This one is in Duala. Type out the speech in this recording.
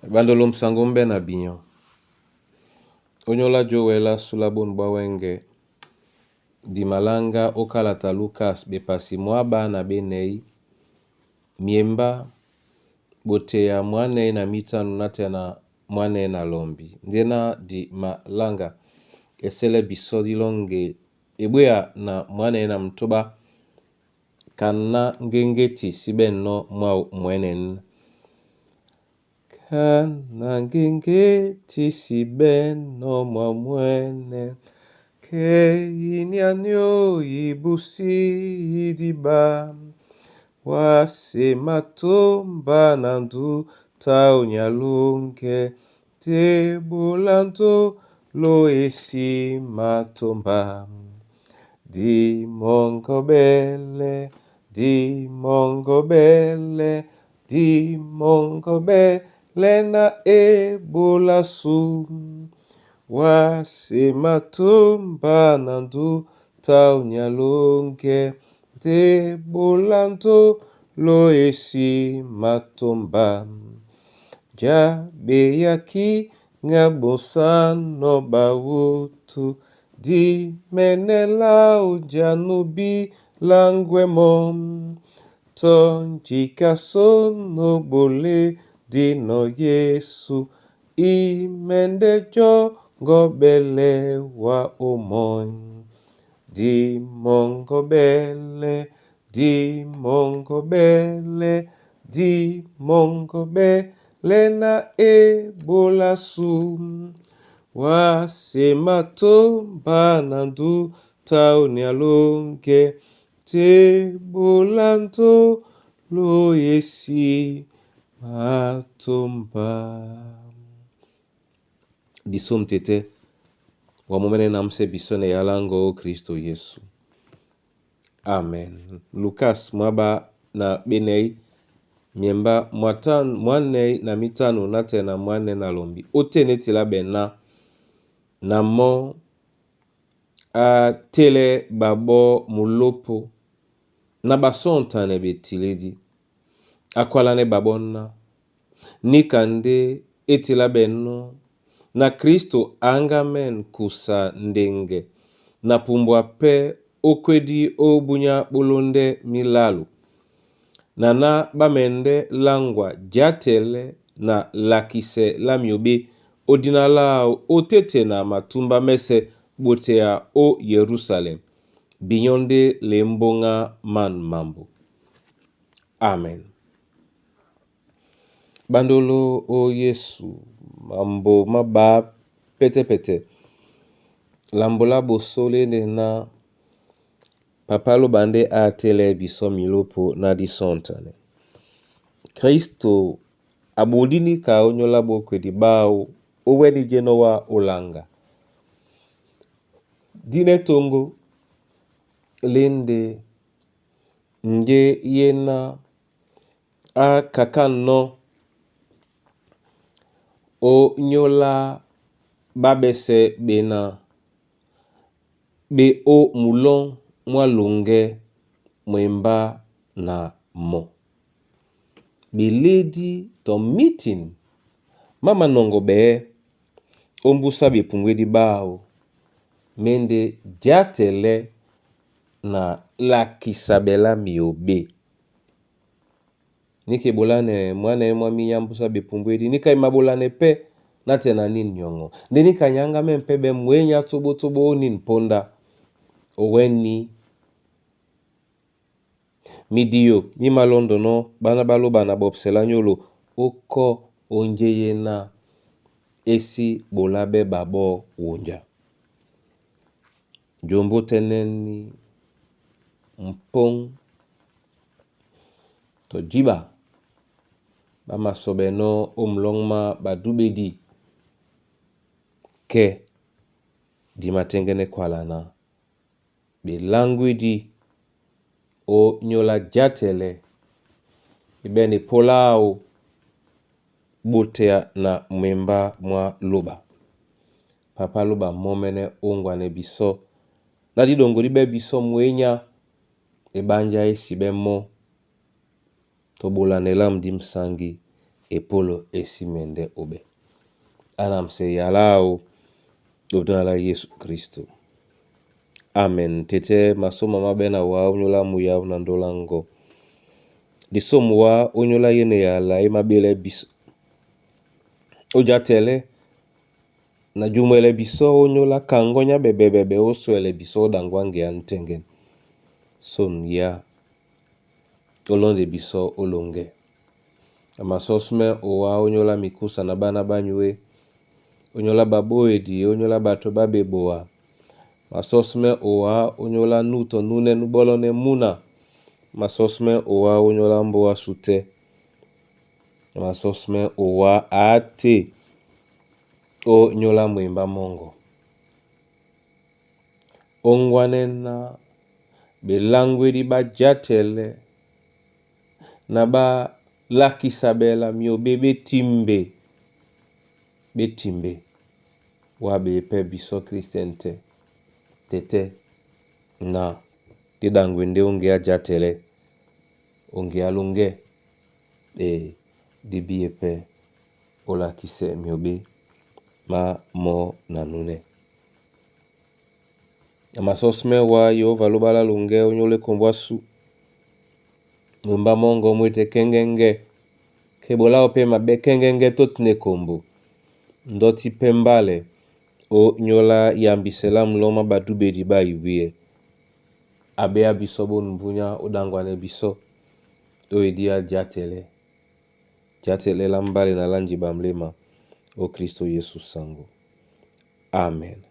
Bandolo msango mbe na binyo. Onyola jowela sula bonu bwa wenge dimalanga okalata Lukas bepasi mwaba na benei miemba boteya mwanei na mitano na tena mwanei na lombi ndena di malanga esele biso dilonge ebweya na mwanei na mtoba kana ngengeti sibenno mwau mwenen. Kana ngengeti sibenno mwa mwene keinyano ibusi idiba wasematomba na nduta onyalonge tebolando lo esimatomba dimongobele dimongobele dimongobele na ebolasu wasematomba na nduta onyalonge tebolando lo esimatomba jabeyaki ngabosano bawutu dimenela ojanubi langwemo tonjikasono bole dino Yesu imendejo ngobele wa omoi dimongobele dimongobele dimongobele na ebolasu wasematomba na nduta onyalonge tebolando lo esi matomba. Disom tete wamomene namse biso ne yalango Kristo Yesu. Amen. Lukas mwaba na benei miemba mwanei na mitano na tena mwane na lombi ote neti la bena na mo atele babo mulopo na basontane betiledi akwala ne babona nika nde etila beno na Kristo angamen kusa ndenge na pumbwa pe okwedi obunya bolonde milalu na na bamende langwa jatele na lakise la miobe odinala otete na matumba mese botea o Yerusalem binyonde lembonga man mambo. Amen. Bandolo o Yesu mambo maba pete pete lambola bosole na papa lobande atele biso milopo na disontane. Kristo abodini ka onyola bokwedi bao oweni jenowa olanga. Dine tongo lende nge yena a kakano o nyola babese bena be o mulon mwa longe mwemba na mo. Beledi to meeting mama nongo be ombusa bepungwedi bao mende jatele na lakisabela miobe. Nike bolane mwana mwa minyambusa bepumbwedi nika imabolane pe na tena nini nyongo. Nde nika nyanga mempe be mwenya tobo tobo nin ponda oweni midio mi malondo no bana baloba na bobsela nyolo oko onjeye na esi bolabe babo wonja. Jombo teneni mpong to jiba ba masobe no omlongma badubedi ke di matengene kwalana belangwidi o nyola jatele ibeni polao botea na mwemba mwa loba. Papa loba momene ongwane biso na didongo dibe biso mwenya ebanja esi be mo tobolanela mdi msangi Epolo e sí mɛndɛ́ óɓɛ́. Ana mse yalao obdana la Yesu Kristo. Amen. Tete masomo mabe na wa onyola muya na ndolango. Lisomo wa onyola yene yala e mabele biso. Ojatele na jumwele biso onyola kangonya bebebebe oswele biso dangwange ya ntengen. Son ya olonde biso olonge. Amasosme owa onyola mikusa na bana banywe. Onyola baboedi onyola bato babeboa. Masosme owa onyola nuto nune nubolone muna. Masosme owa onyola mboa sute. Masosme owa ate onyola mwemba mongo. Ongwanena belangwedi bajatele na balakisabela miobe betimbe betimbe wa bepe biso Christian te tete na didangwende onge ajatele onge alonge e dibi epe olakise miobe ma mo na nune. Amasosme wa Yehova lobala longe onyole kombwa su. Mwemba mongo mwete kengenge. Kebola ope mabe kengenge totne kombo. Ndoti pembale o nyola yambisela mloma badubedi ba iwie. Abea biso bonumbunya odangwane biso. O edia jatele. Jatele la mbale na lanji bamlema. O Kristo Yesu sango. Amen.